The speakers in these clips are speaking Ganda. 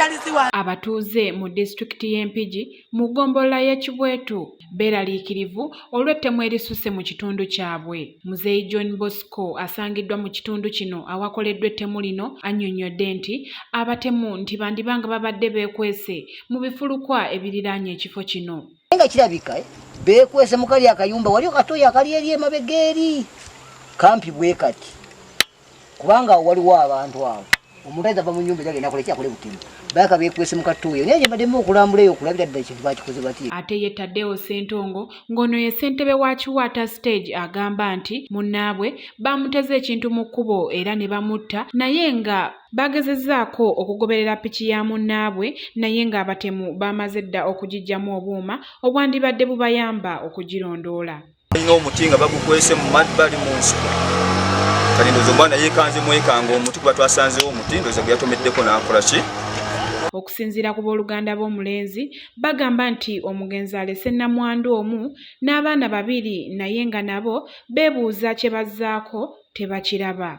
Charles wa Abatuuze mu disitulikiti y'e Mpigi mu ggombolola y'e Kibwetu beeraliikirivu olw'ettemu erisusse mu kitundu kyabwe. Muzeeyi John Bosco asangiddwa mu kitundu kino awakoleddwa ettemu lino annyonnyodde nti abatemu nti bandiba nga babadde beekwese mu bifulukwa ebiriraanye ekifo kino. Nga kirabika beekwese mu kali akayumba wali katoyi akali eri emabega eri kampi bwe kati, kubanga awo waliwo abantu awo omuntu ayinza ava mu nyumba era agenda akole ki, akole butemu. Baka beekwese mu katoyi, naye gye baddemu okulambula eyo okulabira ddala ekintu bakikoze batya. Ate ye Tadeo Ssentongo, ng'ono ye ssentebe wa Kiwaata Stage, agamba nti munnaabwe baamuteze ekintu mu kkubo era ne bamutta, naye nga bagezezzaako okugoberera piki ya munnaabwe, naye ng'abatemu baamaze dda okugiggyamu obuuma obwandibadde bubayamba okugirondoola. Balina omuti nga bagukwese mu mabbali mu nsiko, kati ndowooza omwana yeekanze mwekanga omuti, kuba twasanzewo omuti, ndowooza gwe yatomeddeko n'akola ki. Okusinziira ku booluganda b'omulenzi, bagamba nti omugenzi alese nnamwandu omu n'abaana babiri, naye nga nabo beebuuza kye bazzaako tebakiraba.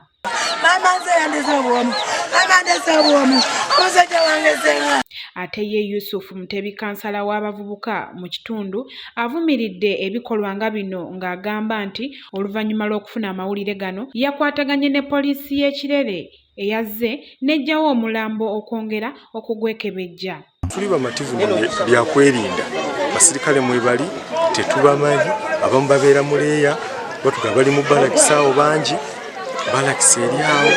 Maama nze yandeze obwomu, maama ndeze obwomu, omusajja wange senga. Ate ye Yusuf Mutebi, kansala w'abavubuka mu kitundu, avumiridde ebikolwa nga bino, ng'agamba nti oluvannyuma lw'okufuna amawulire gano yakwataganye ne poliisi y'e Kirere eyazze n'eggyawo omulambo okwongera okugwekebejja. Tuli bamativu mu byakwerinda, basirikale mwebali, tetubamanyi, abamu babeera muleeya, batuga bali mu balakisi awo bangi, balakisi eri awo,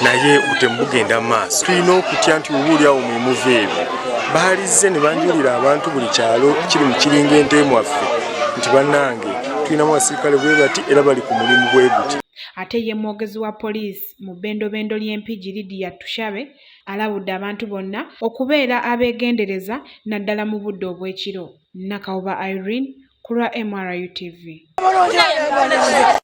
naye obutemu bugenda mu maaso. Tulina okutya nti oba oli awo mwemuva ebyo baalizze ne banjulira abantu buli kyalo kiri mu kiringa ente mwaffe nti bannange tulinamu abasirikale bwe bati era bali ku mulimu bwe guti. Ate ye mwogezi wa poliisi mu bbendobendo ly'e Mpigi, Lydia Tushabe, alabudde abantu bonna okubeera abeegendereza naddala mu budde obw'ekiro. Nakawuba Irene ku lwa MRU TV. Bulungi.